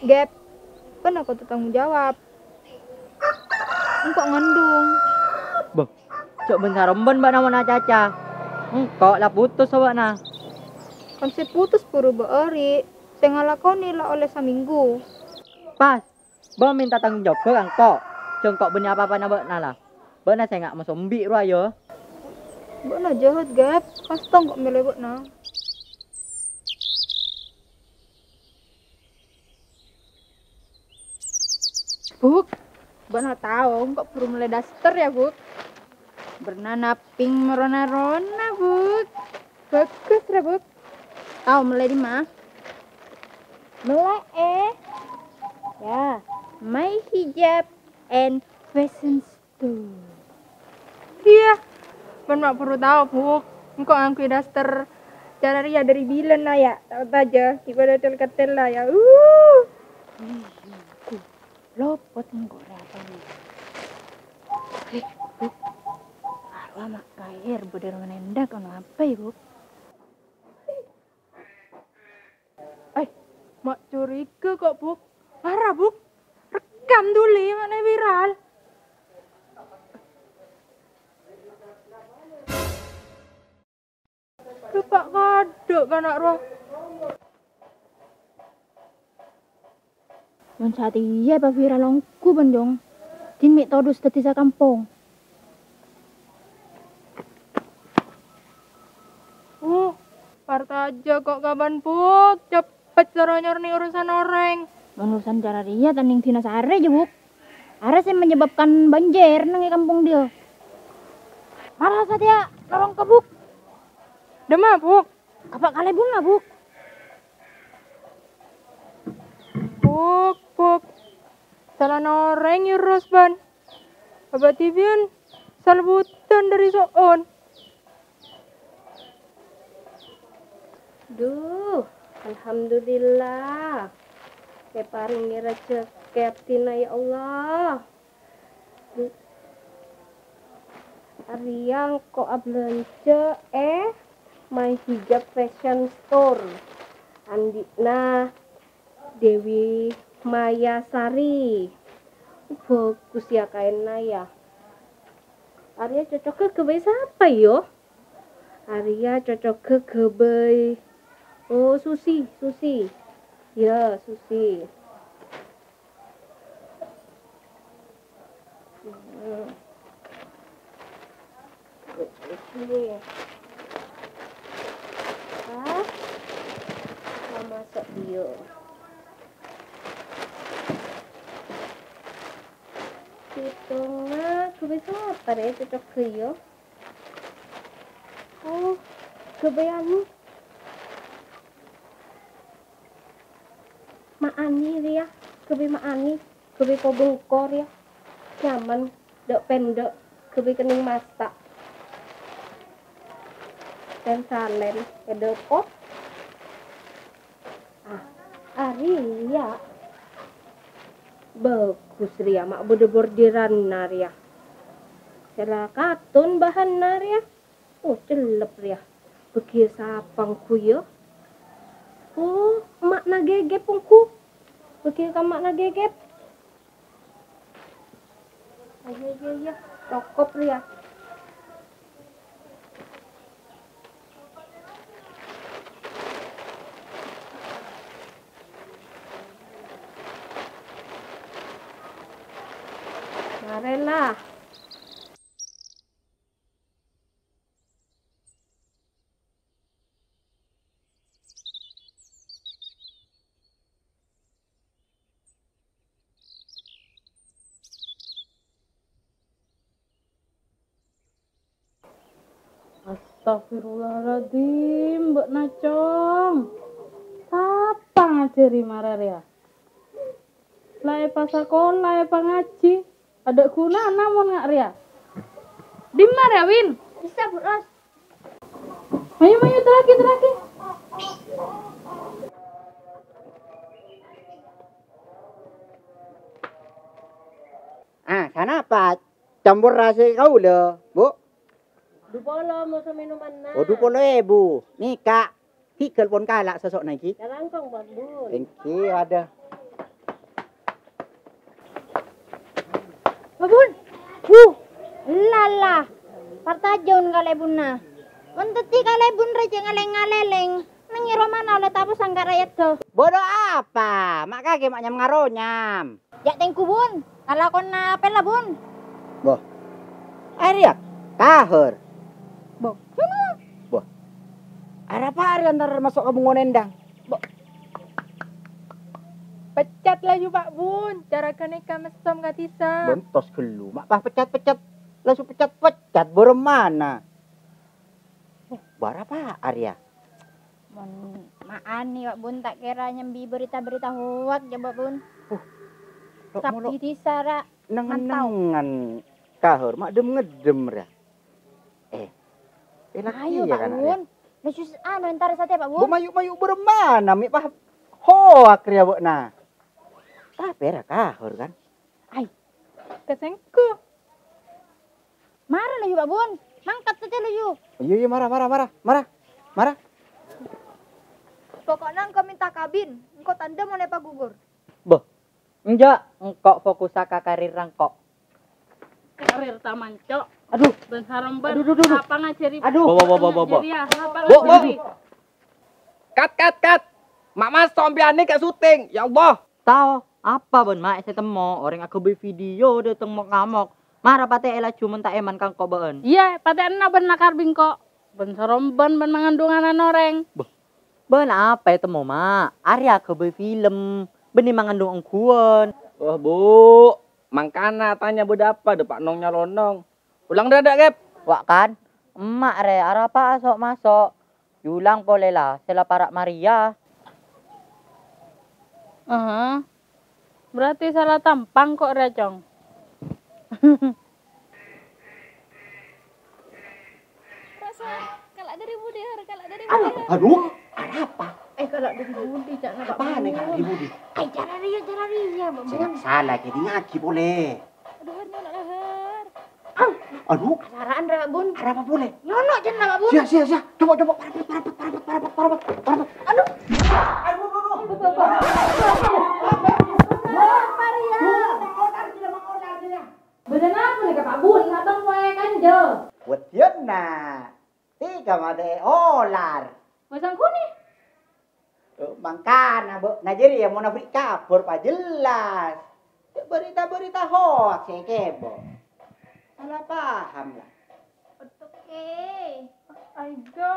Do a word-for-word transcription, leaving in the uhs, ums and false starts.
Gep, bâ'na kodhu tanggung jawab. Engko' ngandung. Bâh, jhâ' bân-sarembân bâ'na mon acaca. Engko' la putus bâ'na. Kan sè putus buru bâ'na, Ri. Sè ngalakonè la ollè samènggu. Pas. Bâ mènta tanggung jawab ka engko'. Jhâ' engko' bânnè apa-apana bâ'na la. Bâ'na sènga' masombi' rowa, yâ. Bâ'na jâhât, Gep. Kasta engko' mèlè bâ'na. Buk, bâ'na tao, engko' buru mellè daster, yâ, Buk. Bârnana pink marona-rona, Buk. Bhâghus, ra, Buk. Tao mellè dimma? Mellè, eh. Ya, My Hijab and Fashion Store. Iyâ, bân ma' buru tao, Buk. Engko' ngangghuy daster cara rèya dâri bilân la, yâ. Tao tajâ, ghi' padâ dhâl-keddhâl la, yâ. Uh. Lopot engko' rèya. Eh, Buk. Arowa ma' kaèr bâdâ rèng nèndhâk, ono apa, yâ, Buk? Eh, ma' curiga ko', Buk. Mara, Buk. Rekam dhuli, ma' nè viral. Coba kadhâ' kana' rowa. Mon satèya èpaviral ongghu, bân, Jong. Dhin mè' todus dhâddhi sakampong. Oh, partajâ ko' kabân, Buk. Cep- Pècoro nyorni urusan orèng. Mon urusan cara rèya tanding dinasarè, jâ, Buk. Arèya sè menyebabkan banjir neng è kampong dhiyâ. Mara satèya lorong ka, Buk. Dimma, Buk? Apa' kalèbunna, Buk? Buk, Buk. Salana orèng, yâ, Rosban. Abâ' dhibi'ân salbudhân dâri so'on. Duh, alhamdulillah. Èparèngè rajhekkè abdhina, ya Allah. Arèya engko' abâlânjhâ è My Hijab Fashion Store. Andi'na Dewi Mayasari. Bhâghus, ya, kaènna, ya. Arèya cocogghâ ghâbây sapa, yo? Arèya cocogghâ ghâbây, oh, Susi, Susi. Ya, Susi. Hmm. Ini. Ah, sama sok dia. Pitongnga, ghâbây sapa rè cocogghâ, yo? Oh, ghâbây anu. Ma' Ani rèya, ghâbây Ma' Ani, ghâbây kobângko rèya. Nyaman, dâ'-pèndâ', ghâbây kennèng masa'. Sèn-salèn, èdâ' pot. Ah, arèya. Bhâghus rèya, ma' bâdâ bordiranna rèya. Sèra katon bahanna rèya. Oh, cellep rèya. Bâgiyâ sapa ongghu, ya? Oh, emma'na Gegep ongghu. Bâgiyâ ka emma'na Gegep. Iya, iya, iya. Cokop rèya. Marèna. Astagfirullahaladzim, bâ'na, Cong. Sapa ngajhâri mara rèya? La èpasakola, èpangajhi. Adâ' ghunana mon nga' rèya. Dimma rèya, Win? Bisa, Bu Ros. Mayu, mayu, terraghi, terraghi. Ah, sanapa? Campor rasa kaulâ, Bu. Dupolo moso minumanna. Oh, dupolo èbu. Nèka, tigal pon kala' soso'na iki. Kalangkong, Bambun. Èngghi, ada. Tajon kalèbunna. Mon dhâddhi kalèbun rèya ngalèng-ngalèlèng, neng è romana ollè tapo sangka rakyat do. Bodo apa? Ma' kakè ma' nyam-ngaronyam. Ya' tèngghu, Bun. Kalakonna pèla, Bun. Boh. Arèya, kahur. Boh, cuma. Boh. Arapa arèya entar maso' ka bengko nendang? Boh. Pecat laju, Pak Bun. Cara ganeka messom ka disa. Bentos ghellu. Ma' pas pecat-pecat. Langsung pecat-pecat. Boromana? Boh, bara apa arèya? Mon ma'ani, Pak Bun, ta' kèra nyambi berita-berita hoak, jhâ', Pak Bun. Uh, tok Sabdi molo disa ra mantau. Neng-nengngan kahur, ma' dem-ngedem ra. Eh, eh, lagi Ayo, ya Pak kan, Bun. Lah, sus, anu, entar satèya, Pak Bun. Bu, mayu, mayu, beremana, mi' pah hoak rèya, Bu, nah. Tapè ra kahur, kan? Ai, ka sèngko'. Mara laju, Pak Bun. Mangkat satèya laju. Iya, iya, mara, mara, mara, mara, mara. Pokokna engko' minta kabin, engko' tandhâ mon èpagugur. Boh, enjâ', engko' fokusa ka karirra engko'. Karir taman, Cok. Aduh. Bân saromban. Aduh, duh, duh, duh. Apa ngajari? Aduh. Bawa, bawa, bawa, bawa. Ngajari ya, apa Bu, Bu. Ngajari? Cut, cut, cut. Ma' maso' sampèyan nèka syuting. Ya Allah. Tao, apa bân ma' sè temmo orèng aghâbây video dâteng mok-ngamok? Mara patè'è laju mon ta' èman ka engko' bâ'ân. Iyâ, patè'ana bân lakar bengko'. Bân saromban bân mangandungan orèng. Bâh, bân apa ètemmo, Ma'? Arèya aghâbây film, bânnè mangandung ongghuwân. Wah, Bu, mangkana atanya bâdâ apa dâpa' nong-nyalonong. Ulang dâ', dâ', Kep. Wa' kan, emma' rè, arapa'a so'-maso'. Yulang polè la, sè la para' marèya. Aha. Berarti sala tampang ko' rèya, Cong. Rasa kala' dâri budi, Har, kala' dâri budi, Har. Aduh, arapa? Eh, kala' dâri budi, ca'na Pak Bun. Apaan nih kala' dâri budi? Eh, cara rèya, cara rèya, Pak Bun. Sala, jadi ngagi polè. Aduh, Har, nyono' la, Har. Aduh. Kasara'an rè, Pak Bun. Arapa polè? Nyono' jân la, Pak Bun. Sia, sia, sia. Coba, coba. Parabot, parabot, parabot, parabot, parabot, parabot. Aduh. Aduh, aduh, aduh. Aduh, aduh, aduh. Wah, Maria. Bâdâ napa nèka, Pak Bun? Atau poè kanjâ? Weddiyanna. Tèka matè olar. Wes angkuni. Eh, mangkana, Bu, na jârèya mon abri' kabhâr pajellas. Berita-berita hoaks sè èkèbâ. Salah paham la. Oke. Aigâ.